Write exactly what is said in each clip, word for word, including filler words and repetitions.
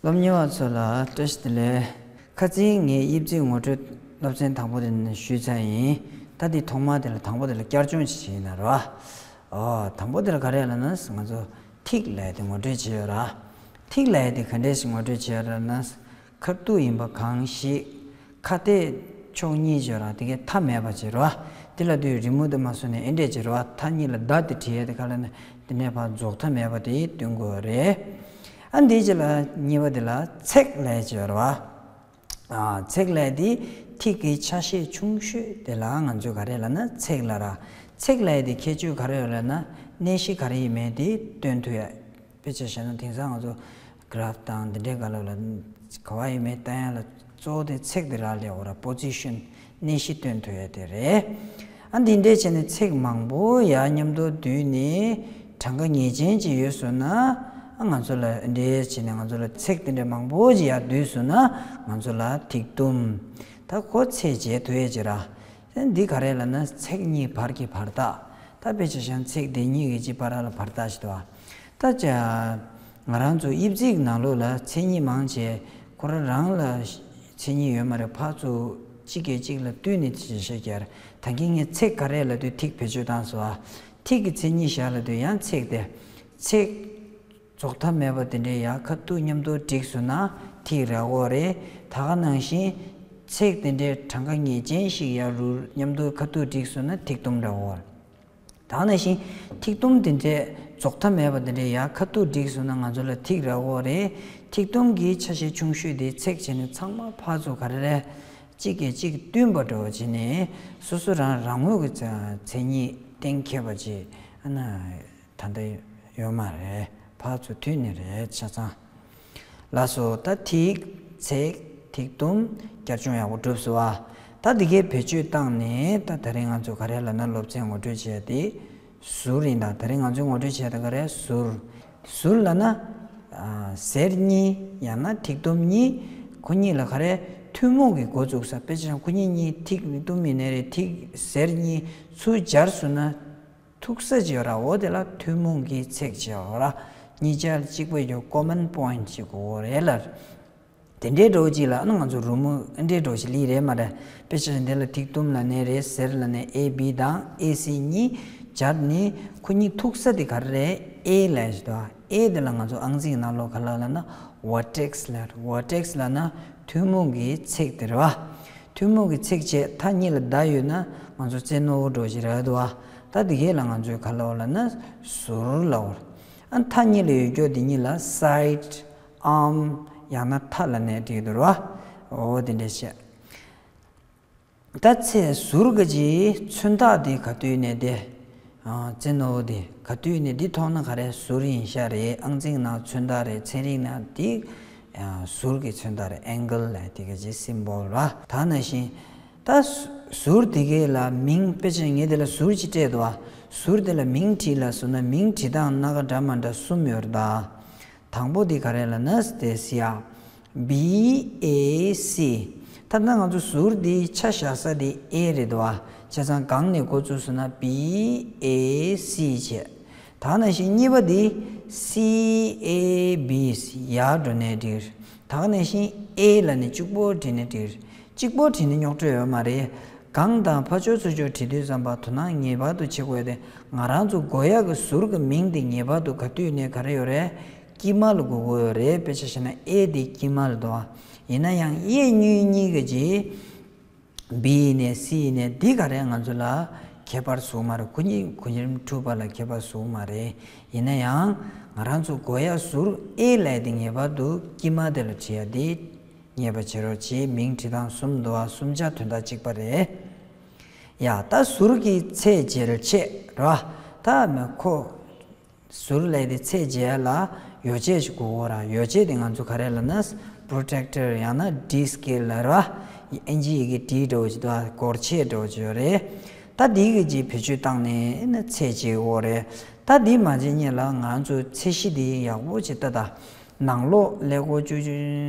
སློབ་གཉེར་བ་ཚོ་ལ་བཀྲ་ཤིས་བདེ་ལེགས། ཁ་སང་ངས་དབྱིབས་རྩིས་ངོ་སྤྲོད་སློབ་ཚན་དང་པོ་དེ་ནས་ཞུས་ཚར་ཡིན། ད་འདི་ཐོག་མ་དེ་ལ་དང་པོ་དེ་ལ་བསྐྱར་སྦྱོང་ཞིག་བྱས་ཡིན་ན་རོ། ཨོ་དང་པོ་དེ་ལ་ག་རེ་ལབ་ན་ང་ཚོ་ཐིག་ལབ་ཡ་དེ་ངོ་སྤྲོད་བྱས་ཡོད་ར། ཐིག་ལབ་ཡ་དེ་ག་འདྲས་ཞིག་ངོ་སྤྲོད་བྱས་ཡོད་ར་ན། ཁ་ཐུག་ཡིན་པ་གང་ཞིག་ཁ་གཏད་ཕྱོགས་གཉིས་བྱེད་ར་དེ་གའི་མཐའ་མེད་པ་བྱེད་ར། དེ་ལ་དུས་རི་མོ་དེ་མ་བཟོ་ནས་ཨེ་འདྲས་བྱེད་ར། མཐའ་གཉིས་ལ་མདའ་དེ་བྲིས་ཡ་དེ་ག་ལ་ནི་དེ་ནས་ཕར་རྫོགས་མཐའ་མེད་པ་དེ་སྟོན་དགོས་རེད། ཨ་འདི་ཅི་ལ་གཉིས་པ་དེ་ལ་ཚེག་ལབ་བྱེད་ར། ཚེག་ལབ་དེ་ཐིག་གི་ཆ་ཤས་ཆུང་ཤོས་དེ་ལ་ང་ཚོས་ག་རེ་ལབ་ན་ཚེག་ལབ་ར། ཚེག་ལབ་དེ་ཁྱད་ཆོས་ག་རེ་ཡོད་ལབ་ན་གནས་གཞི་ག་རེ་ཡིན་མིན་དེ་སྟོན་ཐུབ་ཡ། དཔེ་ཆ་བཞག་ན་དེང་སང་ང་ཚོ་གྷ་རཕ་དང་འདི་འདྲའི་སྒང་ལ་ག་བ་ཡིན་མིན་བལྟ་ཡ་ལ་གཙོ་བོ་དེ་ཚེག་དེ་རག་ལས་འོ་ར། པོ་ཛི་ཤན་གནས་གཞི་སྟོན་ཐུབ་ཡ་དེ་རེད། ཨ་འདི་འདྲའི་བྱས་ནས་ཚེག་མང་པོ་ཡ་མཉམ་དུ་བསྡུས་ནས་གྲངས་ཀ་ངེས་ཅན་ཅིག་ཡོད་སོང་ན་ཨ་ང་ཚོ་ལ་འདྲའི་བྱས་ནས་ང་ཚོ་ལ་ཚེག་དེ་འདྲའི་མང་པོ་ཅིག་ཡ་བསྡུས་སོང་ན་ང་ཚོ་ལ་ཐིག་ཏུམ། ད་ཁོ་ཚད་འཇལ་ཐུབ་ཡ་ཅིག་ར། འདི་ག་རེ་ལབ་ན་ཚེག་གཉིས་བར་གྱི་བར་ཐག་ད་དཔེ་ཆ་བཞག་ན་ཚེག་དེ་གཉིས་ཀྱི་གཅིག་བར་ལ་བར་ཐག་ཞིག་འདུག་ཨ། ད་ཅི། ང་རང་ཚོ་དབྱིབས་རྩིས་ཀྱི་ནང་ལོགས་ལ་མཚན་ཉིད་མང་ཆེ་ཁོ་རང་རང་ལ་མཚན་ཉིད་ཡོད་མ་རེད། ཕར་ཚུར་གཅིག་གིས་གཅིག་ལ་བསྟུན་ནས་དེ་བྱས་བཤད་ཀྱི་ཡ་རེད། ད་གིན་ངས་ཚེག་ག་རེ་ལབ་དུས་ཐིག་བེད་སྤྱོད་བཏང་སོང་ཨ། ཐིག་གི་མཚན་ཉིད་བཞག་ལབ་དུས་ཡང་ཚེག་དེ། ཚེག་རྫོགས་མཐའ་མེད་པ་དེ་འདྲའི་ཡ་ཁ་ཐུག་མཉམ་དུ་བསྒྲིགས་སོང་ན་ཐིག་རག་གི་རེད། ད་ག་ནང་བཞིན་ཚེག་དེ་འདྲའི་གྲངས་ཀ་ངེས་ཅན་ཞིག་ཡ་རུ་མཉམ་དུ་ཁ་ཐུག་བསྒྲིགས་སོང་ན་ཐིག་ཏུམ་རག་གི་རེད། ད་ག་ནང་བཞིན་ཐིག་ཏུམ་དེ་འདྲའི་རྫོགས་མཐའ་མེད་པ་དེ་འདྲའི་ཡ་ཁ་ཐུག་བསྒྲིགས་སོང་ན་ང་ཚོ་ལ་ཐིག་རག་གི་རེད། ཐིག་ཏུམ་གྱི་ཆ་ཤས་ཆུང་ཤོས་དེ་ཚེག་བྱས་ནས་ཚང་མ་ཕར་ཚུར་ག་རེ་རེད། གཅིག་གིས་གཅིག་བསྟུན་པ་འདྲ་བོ་བྱས་ནས་སོ་སོ་རང་རང་ངོས་ཀྱི་མཚན་ཉིད་གཏན་འཁེལ་བ་ཅིག་ཨ་ན། ད་ལྟ་ཡོད་མ་རེད། ཕར་ཚུར་མཐུད་ནས་རེད་ཆ་ཚང་། ལགས་སོ། ད་ཐིག་ཚེག་ཐིག་ཏུམ་བསྐྱར་སྦྱོང་ཡག་པོ་གྲུབ་སོང་ཨ། ད་འདི་གའི་བེད་སྤྱོད་བཏང་ནས་ད་ད་རིང་ང་ཚོ་ག་རེ་ལབ་ན་སློབ་ཚན་ངོ་སྤྲོད་བྱས་ཏེ་ཟུར་ཡིན། ད་ད་རིང་ང་ཚོས་ངོ་སྤྲོད་བྱས་ད་ག་རེ་ཟུར། ཟུར་ལབ་ན་ཨ་ཟེར་གཉིས་ཡང་ན་ཐིག་ཏུམ་གཉིས། ཁོ་གཉིས་ལ་ག་རེ་ཐུན་མོང་གི་འགོ་བཙུགས་ས། དཔེ་ཆ་ཁོ་གཉིས་གཉིས་ཐིག་ཏུམ་ཡིན་ནའི་རེད། ཐིག་ཟེར་གཉིས་ཚུར་སྦྱར་སོང་ན། ཐུག་ས་ཅིག་ཡོད་ར། འོ་དེ་ལ་ཐུན་མོང་གི་ཚེག་ཅིག་ཡོད་ར། གཉིས་ཆ་གཅིག་པ་ཡོད། ཀོ་མན་པོ་ཡིན་ཊི་ཅིག་དགོས་རེད་ལ། དེ་འདྲའི་འགྲོ་ཅིག་ལ་ཨ་ནི་ང་ཚོ་རི་མོ་ཨེ་འདྲའི་འགྲོ་ཞིག་ལི་རེད་མ་རེད། དཔེ་ཆ་འདི་ལ་ཐིག་ཏུམ་ལ་ནས་རེད། ཟེར་ལ་ནས་ཨེ་བི་དང་ཨེ་སི་གཉིས་སྦྱར་ནས་ཁོ་གཉིས་ཐུག་ས་དེ་ག་རེ་རེད། ཨེ་ལ་ཞིག་དང་ཨེ་དེ་ལ་ང་ཚོ་ཨང་རྩིས་ནང་ལོགས་ག་ལ་ལ་ན་ཝར་ཊེག་སི་ལ་ཝར་ཊེག་སི་ལ་ན་ཐུན་མོང་གི་ཚེག་དེ་རེད་བ། ཐུན་མོང་གི་ཚེག་བྱས་མཐའ་གཉིས་ལ་མདའ་ཡོད་ན་ང་ཚོ་རྩེ་རྣོ་བོ་འགྲོ་ཞིག་རག་འདུག་བ། ད་དེ་གས་ལ་ང་ཚོས་ག་ལབ་ལབ་ན་ཟུར་ལབ་བ། ཨ་མཐའ་གཉིས་ལ་ཡོད་རྒྱུ་དེ་གཉིས་ལ་སའིཌ། ཨམ། ཡང་ན་མཐའ་ལ་ནས་བྲིས་འདུག་བ། འོ་དེ་འདྲ་བྱས། ད་ཚེག་ཟུར་ག་གི་མཚོན་རྟགས་དེ་ག་དུས་ནས་དེ། ཨ་རྩེ་རྣོ་བོ་དེ་ག་དུས་ནས་འདི་མཐོང་ན་ག་རེ་ཟུར་ཡིན་ཤག་རེད། ཨང་རྩིས་ནང་མཚོན་རྟགས་རེད། ཚན་རིག་ནང་འདི་ཟུར་གྱི་མཚོན་རྟགས་རེད། ཨེང་གལ་ལ་དེ་ག་གི་སིམ་བོལ་ར། ད་ནང་བཞིན་ད་ཟུར་དེ་གའི་ལ་མིང་དཔེ་ཆ་ངས་དེ་ལ་ཟུར་གཅིག་སྤྲད་འདུག་བ། ཟུར་དེ་ལ་མིང་བྲིས་ལ་ཟུར་ན་མིང་བྲིས་སྟངས་སྣ་ཁ་འདྲ་མ་འདྲ་གསུམ་ཡོད་རེད་ད། དང་པོ་དེ་ག་རེ་ལབ་ན་སྟེ་སི་ཡ། བི་ཨེ་སི། ད་ལྟ་ང་ཚོ་ཟུར་འདི་ཆ་བཞག་ས་འདི་ཨེ་རེད་དོ། བྱས་ཙང་སྒང་ནས་འགོ་བཙུགས་སོང་ན་བི་ཨེ་སི་བྱས། ད་ནང་བཞིན་གཉིས་པ་འདི་སི་ཨེ་བི་ཡར་འགྲོ་ནས་འགྲིག་ད་ནང་བཞིན་ཨེ་ལབ་ནས་གཅིག་པོ་བྲིས་ནས་འགྲིག་གཅིག་པོ་བྲིས་ནས་རྙོག་དྲ་ཡོད་མ་རེད། སྒང་དང་ཕར་ཕྱོགས་ཚུར་ཕྱོགས་བྲིས་དུས་ཙམ་པ་དོ་སྣང་ངེས་པར་དུ་བྱེད་དགོས་ཏེ། ང་རང་ཚོ་དགོས་ཡག་གི་ཟུར་གྱི་མིང་དེ་ངེས་པར་དུ་ག་དུས་ནས་ག་རེ་ཡོད་རེད། དཀྱིལ་མ་ལ་དགོས་ཀྱི་ཡོད་རེད། དཔེ་ཆ་བཞག་ན་ཨེ་དེ་དཀྱིལ་མ་ལ་འདུག་ཨ། ཡིན་ན་ཡང་གཡས་གཡོན་གཉིས་ཀྱི་རྗེས་བི་ནས་སི་ནས་འདི་ག་རེ་ང་ཚོ་ལ་ཁྱད་པར་བཟོ་མ་རེད། ཁོ་གཉིས་གོ་རིམ་འཁྲུག་པ་ལ་ཁྱད་པར་བཟོ་མ་རེད། ཡིན་ན་ཡང་ང་རང་ཚོ་དགོས་ཡག་ཟུར་ཨེ་ལབ་དེ་ངེས་པར་དུ་དཀྱིལ་མ་དེ་ལ་བྲིས་ཡ་དེ། ངེས་པ་བྱེད་རོགས་གྱིས། མིང་བྲིས་སྟངས་གསུམ་འདུག་ཨ། གསུམ་ཆ་དོན་དག་གཅིག་པ་རེད། ཡ་ད་ཟུར་གྱི་ཚད་འཇལ་ཆེད་ར། ད་མི་ཁོ་ཟུར་ལས་དེ་ཚད་འཇལ་ལ་ཡོ་བྱད་ཞིག་དགོས་གོ་ར། ཡོ་བྱད་དེ་ང་ཚོ་ག་རེ་ལབ་ན་པྲོ་ཊེག་ཊར་ཡང་ན་ཌི་སི་ཀེལ་ལ་ར། ཨིན་ཇི་ཡི་གེ་ཌི་འདྲ་བོ་ཞིག་འདུག་ཨ། སྒོར་ཆས་འདྲ་བོ་ཞིག་ཡོད་རེད། ད་འདི་གི་ཅིག་བེད་སྤྱོད་བཏང་ནས་ན་ཚད་འཇལ་གོ་རེད། ད་འདི་མ་བྱས་སྔོན་ལ་ང་ཚོ་ཚད་གཞི་འདི་ཡག་པོ་ཅིག་ལྟ་ད། ནང་ལོགས་ཀླད་ཀོར་བཅུ་བཅུ་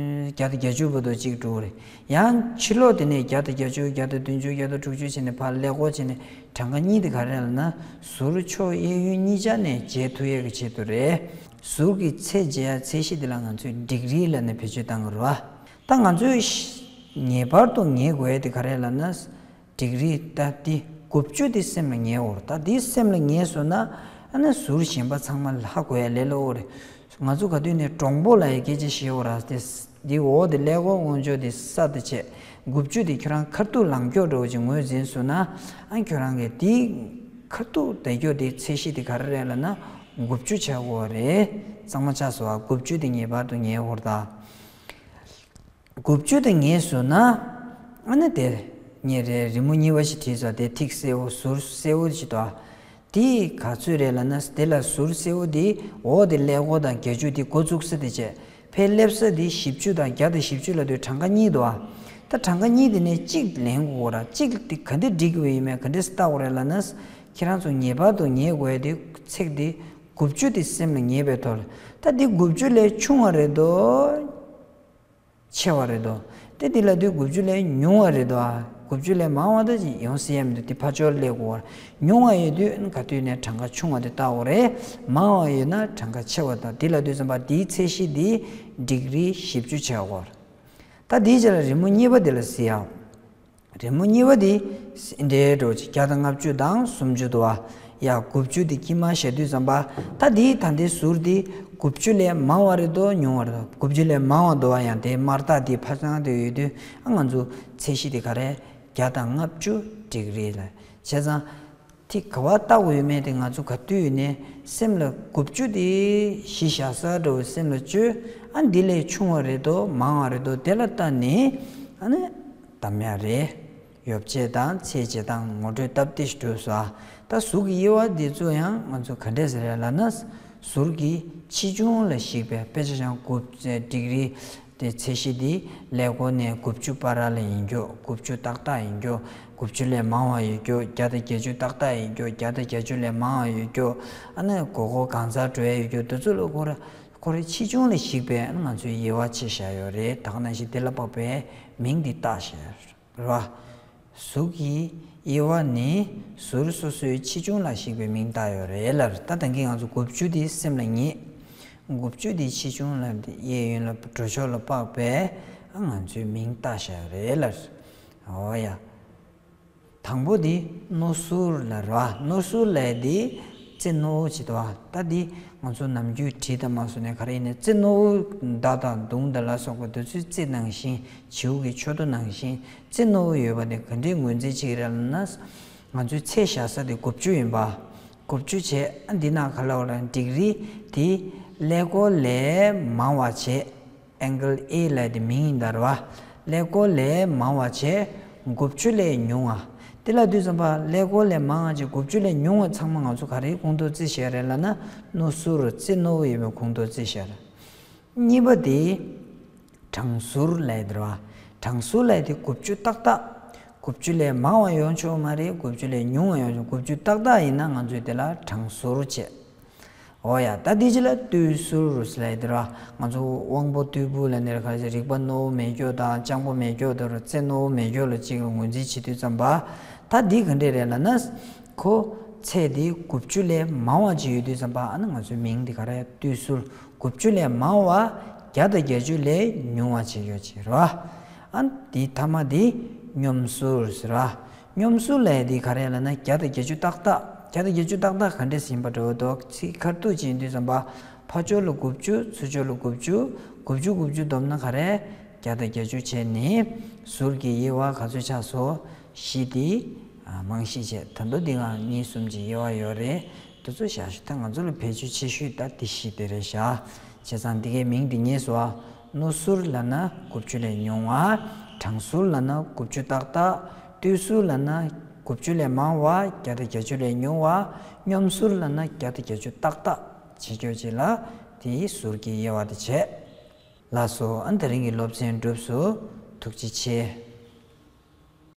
བརྒྱ་དང་བརྒྱད་ཅུ་བར་དུ་གཅིག་འགྲོ་གི་རེད། ཡང་ཕྱི་ལོགས་དེ་ནས་བརྒྱ་དང་བརྒྱད་ཅུ་བརྒྱ་དང་བདུན་ཅུ་བརྒྱ་དང་དྲུག་ཅུ་བྱས་ནས་ཕར་ཀླད་ཀོར་བྱས་ནས་གྲངས་ཀ་གཉིས་དེ་ག་རེ་རེད་ལབ་ན། ཟུར་ཕྱོགས་གཡས་གཡོན་གཉིས་ཆ་ནས་འཇལ་ཐུབ་ཡས་ཀྱི་ཆེད་དུ་རེད། ཟུར་གྱི་ཚད་འཇལ་ཡ་ཚད་གཞི་དེ་ལ་ང་ཚོས་ཌིག་རི་ལབ་ནས་བེད་སྤྱོད་བཏང་གི་རེད་བ། ད་ང་ཚོས་ངེས་པར་དུ་ངེས་དགོས་ཡ་དེ་ག་རེ་ལབ་ན། ཌིག་རི་ད་དེ་དགུ་བཅུ་དེ་སེམས་ལ་ངེས་འོར། ད་དེ་སེམས་ལ་ངེས་སོང་ན། ཨ་ནི་ཟུར་གཞན་པ་ཚང་མ་ལྷག་དགོས་ཡ་ལས་སླ་བོ་རེད། ང་ཚོ་ག་དུས་ནས་གྲོང་པོ་ལབ་ཡ་སྐད་ཆ་བཤད་འོ་ར། དེ་དེ་འོག་དེ་ཀླད་ཀོར་སྔོན་ཕྱོགས་དེ་ས་དེ་བྱས། དགུ་བཅུ་དེ་ཁྱོད་རང་ཁ་ཐུག་ལངས་ཕྱོགས་འདྲ་བོ་ཅིག་ངོས་འཛིན་སོང་ན། ཨ་ཁྱོད་རང་གིས་དེ་ཁ་ཐུག་བསྡད་ཕྱོགས་དེ་ཚད་གཞི་དེ་ག་རེ་རེད་ལབ་ན། དགུ་བཅུ་ཆགས་དགོས་རེད། གཙང་མ་ཆགས་སོང་བ། དགུ་བཅུ་དེ་ངེས་པར་དུ་ངེས་འོར་ད། དགུ་བཅུ་དེ་ངེས་སོང་ན། ཨ་ནི་དེ་ངས་རེད། རི་མོ་གཉིས་པ་ཞིག་བྲིས་སོང་། དེ་ཐིག་སེར་པོ་ཟུར་སེར་པོ་ཞིག་འདུག་ཨ། དེ་ག་ཚོད་རེད་ལབ་ན། དེ་ལ་ཟུར་སེར་པོ་དེ་འོག་དེ་ཀླད་ཀོར་དང་བརྒྱད་ཅུ་དེ་འགོ་བཙུགས་ས་དེ་བྱས། ཕར་སླེབས་ས་དེ་བཞི་བཅུ་དང་བརྒྱ་དང་བཞི་བཅུ་ལབ་དུས་གྲངས་ཀ་གཉིས་འདུག་ཨ། ད་གྲངས་ཀ་གཉིས་དེ་ནས་གཅིག་ལེན་དགོས་ར། གཅིག་དེ་ག་འདྲ་སྒྲིག་དགོས་ཡིན་མིན་ག་འདྲ་བལྟ་དགོས་རེད་ལབ་ན། ཁྱེད་རང་ཚོ་ངེས་པར་དུ་ངེས་དགོས་ཡ་དེ་ཚད་དེ་དགུ་བཅུ་དེ་སེམས་ལ་ངེས་པའི་ཐོག་ལ། ད་དེ་དགུ་བཅུ་ལས་ཆུང་བ་རེད་དོ། ཆེ་བ་རེད་དོ། དེ་དེ་ལབ་དུས་དགུ་བཅུ་ལས་ཉུང་བ་རེད་དོ། ཨ། དགུ་བཅུ་ལས་མང་བ་དེ་ཅིག་ཡོང་སྲིད་ཡ་མི་འདུག་དེ་ཕར་ཕྱོགས་སླེབས་དགོས་པ། ཉུང་བ་ཡོད་དུས་ག་དུས་ནས་གྲངས་ཀ་ཆུང་བ་དེ་བལྟ་དགོས་རེད། མང་བ་ཡོད་ན་གྲངས་ཀ་ཆེ་བ་དང་། དེ་ལབ་དུས་ཙམ་པ་དེའི་ཚད་གཞི་དེ་ཌིག་རི་བཞི་བཅུ་བྱས་དགོས། ད་དེའི་རྗེས་ལ་རི་མོ་གཉིས་པ་དེ་ལ་གཟིགས་ཡ། རི་མོ་གཉིས་པ་དེ་འདྲའི་འགྲོ་ཅིག་བརྒྱ་དང་ལྔ་བཅུ་དང་སུམ་ཅུ་འདུག་བ། ཡ། དགུ་བཅུ་དེ་དཀྱིལ་མ་བཞག་དུས་ཙམ་པ། ད་དེའི་ད་ལྟའི་ཟུར་དེ་དགུ་བཅུ་ལས་མང་བ་རེད་དོ། ཉུང་བ་རེད་དོ། དགུ་བཅུ་ལས་མང་བ་འདུག་བ། ཡང་དེ་དམར་རྟགས་དེ་ཕ་ཚང་དུ་ཡོད་དུས། ཨ། ང་ཚོ་ཚད་གཞི་དེ་ག་རེ། བརྒྱ་དང་ལྔ་བཅུ་ཌིག་རི་ལ། བྱས་ཙང་དེ་ག་བ་བལྟ་དགོས་ཡོད་མེད་དེ་ང་ཚོ་ག་དུས་ནས་སེམས་ལ་དགུ་བཅུ་དེ་གཞི་བཞག་ས་འདྲ་བོ་སེམས་ལ་བཅོས། ཨ། འདི་ལས་ཆུང་བ་རེད་དོ། མང་བ་རེད་དོ། དེ་ལ་བལྟས་ནས། ཨ་ནི་གདམ་ཡ་རེད། ཡོ་བྱད་དང་ཚད་འཇལ་སྟངས་ངོ་སྤྲོད་སྟབས་བདེ་ཞིག་གྲུབ་སོང་། ད་གཟུགས་ཀྱི་དབྱེ་བ་འདི་ཚོ་ཡང་ང་ཚོ་ག་འདྲས་ཟེར་ཡ་ལབ་ན། ཟུར་གྱི་ཆེ་ཆུང་ལ་གཞིགས་པའི། དཔེ་ཆ་བཞག་དགུ་ཌིག་རི་དེ་ཚད་གཞི་འདི་ཀླད་ཀོར་ནས་དགུ་བཅུ་བར་ལ་ཡིན་རྒྱུ། དགུ་བཅུ་ཏག་ཏག་ཡིན་རྒྱུ། དགུ་བཅུ་ལས་མང་བ་ཡོད་རྒྱུ། བརྒྱ་དང་བརྒྱད་ཅུ་ཏག་ཏག་ཡིན་རྒྱུ། བརྒྱ་དང་བརྒྱད་ཅུ་ལས་མང་བ་ཡོད་རྒྱུ། ཨ་ནི་མགོ་སྐོར་གང་ཚར་འགྲོ་ཡ་ཡོད་རྒྱུ། དེ་ཚོ་ལ་ཁོ་ར་ཁོ་རའི་ཆེ་ཆུང་ལ་གཞིགས་པའི། ཨ་ནི་ང་ཚོས་དབྱེ་བ་ཕྱེ་བཞག་ཡོད་རེད། ད་ག་ནང་བཞིན་དེ་ལ་དཔག་པའི་མིང་འདི་བཏགས་བཞག་ཡོད་རེད་བ། གཟུགས་ཀྱི་དབྱེ་བ་ནི་ཟུར་སོ་སོའི་ཆེ་ཆུང་ལ་གཞིགས་པའི་མིང་བཏགས་ཡོད་རེད་ལབ། ད་ད་གིན་ང་ཚོ་དགུ་བཅུ་དེ་སེམས་ལ་ངེས། དགུ་བཅུ་དེ་ཆེ་ཆུང་ལ་གཡས་གཡོན་ལ་གྲོ་ཆོག་ལ་དཔག་པའི། ཨ། ང་ཚོས་མིང་བཏགས་བཞག་ཡོད་རེད་ལབ། འོ་ཡ། དང་པོ་དེ་རྣོ་ཟུར་ལབ་རེད་བ། རྣོ་ཟུར་ལབ་ཡ་དེ་རྩེ་རྣོ་བོ་ཅིག་འདུག་བ། ད་འདི་ང་ཚོ་ནམ་རྒྱུན་བྲིས་དང་མ་སོང་ནས་ག་རེ་ཡིན་ནའི་རྩེ་རྣོ་བོ། མདའ་དང་མདུང་དང་ལ་སོགས་པ་དེ་ཚོའི་རྩེ་ནང་བཞིན། བྱིའུ་གི་མཆུ་ཏོ་ནང་བཞིན་རྩེ་རྣོ་བོ་ཡོད་པ་དེ་ག་འདྲའི་ངོས་འཛིན་བྱེད་ཀྱི་རེད་ལབ་ན། ང་ཚོའི་ཚད་བཞག་ས་དེ་དགུ་བཅུ་ཡིན་པ། དགུ་བཅུ་བྱས། ཨ། འདི་ན་ག་ལབ་རེད། ཌིག་རི་དེ་ཀླད་ཀོར་ལས་མང་བ་བྱས། ཨེང་གལ་ཨེ་ལབ་དེ་མིང་ཡིན་ད་རེད་བ། ཀླད་ཀོར་ལས་མང་བ་བྱས། དགུ་བཅུ་ལས་ཉུང་བ། དེ་ལབ་དུས་ཙམ་པ་ཀླད་ཀོར་ལས་མང་བ་བྱས། དགུ་བཅུ་ལས་ཉུང་བ་ཚང་མ་ང་ཚོ་ག་རེའི་ཁོངས་གཏོགས་བརྩི་བཞག་རེད་ལབ་ན། རྣོ་ཟུར་རྩེ་རྣོ་བོ་ཡོད་པའི་ཁོངས་གཏོགས་བརྩི་བཞག་རེད། གཉིས་པ་དེ་གྲང་ཟུར་ལབ་དེ་རེད་བ། གྲང་ཟུར་ལབ་དེ་དགུ་བཅུ་ཏག་ཏག་དགུ་བཅུ་ལས་མང་བ་ཡོང་ཆོག་མ་རེད། དགུ་བཅུ་ལས་ཉུང་བ་ཡོང་ཆོག་དགུ་བཅུ་ཏག་ཏག་ཡིན་ན་ང་ཚོས་དེ་ལ་གྲང་ཟུར་བྱས། འོ་ཡ། ད་དེ་རྗེས་ལ་རྟུལ་ཟུར་ལབ་དེ་རེད་བ། ང་ཚོ་དབང་པོ་རྟུལ་ཕོག་ལབ་ནས་ག་རེ་ཟེར། རེག་པ་རྣོ་བོ་མེད་ཀྱོག་དང་། རྐྱང་པོ་མེད་ཀྱོག་དང་། རྩེ་རྣོ་བོ་མེད་ཀྱོག་ལ་གཅིག་ལ་ངོས་འཛིན་བྱེད་དུས་ཙམ་པ། ད་འདི་ག་འདྲས་རེད་ལབ་ན། ཁོ་ཚད་དེ་དགུ་བཅུ་ལས་མང་བ་ཅིག་ཡོད་དུས་ཙམ་པ། ཨ་ནི་ང་ཚོའི་མིང་འདི་ག་རེ། རྟུལ་ཟུར། དགུ་བཅུ་ལས་མང་བ། བརྒྱ་དང་བརྒྱད་ཅུ་ལས་ཉུང་བ་བྱེད་ཀྱོག་ཅིག་རེད་བ། ཨ། འདི་ཐ་མ་དེ་སྙོམས་ཟུར་ཟེར་བ། སྙོམས་ཟུར་ལབ་ཡ་དེ་ག་རེ་ལབ་ན། བརྒྱ་དང་བརྒྱད་ཅུ་ཏག་ཏག་བརྒྱ་དང་བརྒྱད་ཅུ་ཏག་ཏག་ག་འདྲས་ཡིན་པ་འདྲ་བོ་འདུག་ཚིག་ཁ་ཐུག་ཅིག་ཡིན་དུས་ཙམ་པ། ཕར་ཕྱོགས་ལ་དགུ་བཅུ། ཚུར་ཕྱོགས་ལ་དགུ་བཅུ། དགུ་བཅུ་དགུ་བཅུ་བསྡོམས་ན་ག་རེ། བརྒྱ་དང་བརྒྱད་ཅུ་བྱས་ནས། ཟུར་གྱི་དབྱེ་བ་ག་ཚོད་ཆགས་སོང་། བཞི་དེ། ཨ། རྨང་གཞི་བྱས། ད་དུང་འདི་ང་གཉིས་གསུམ་ཅིག་དབྱེ་བ་ཡོད་རེད། དེ་ཚོ་བཞག་ཤོག་ད་ང་ཚོ་ལ་བེད་སྤྱོད་ཆེ་ཤོས་ད་འདི་བཞི་དེ་རེད་བཞག་བྱས་ཙང་འདི་གའི་མིང་འདི་ངེས་སོང་ཨ། རྣོ་ཟུར་ལབ་ན་དགུ་བཅུ་ལས་ཉུང་བ། གྲང་ཟུར་ལབ་ན་དགུ་བཅུ་ཏག་ཏག་རྟུལ་ཟུར་ལབ་ན་དགུ་བཅུ་ལས་མང་བ། བརྒྱ་དང་བརྒྱད་ཅུ་ལས་ཉུང་བ། སྙོམས་ཟུར་ལབ་ན་བརྒྱ་དང་བརྒྱད་ཅུ་ཏག་ཏག་བྱེད་ཀྱོག་ཅིག་ལ། དེའི་ཟུར་གྱི་དབྱེ་བ་དེ་བྱས། ལགས་སོ། ཨ། དེ་རིང་གི་སློབ་ཚན་གྲུབ་སོང་། ཐུགས་རྗེ་ཆེ།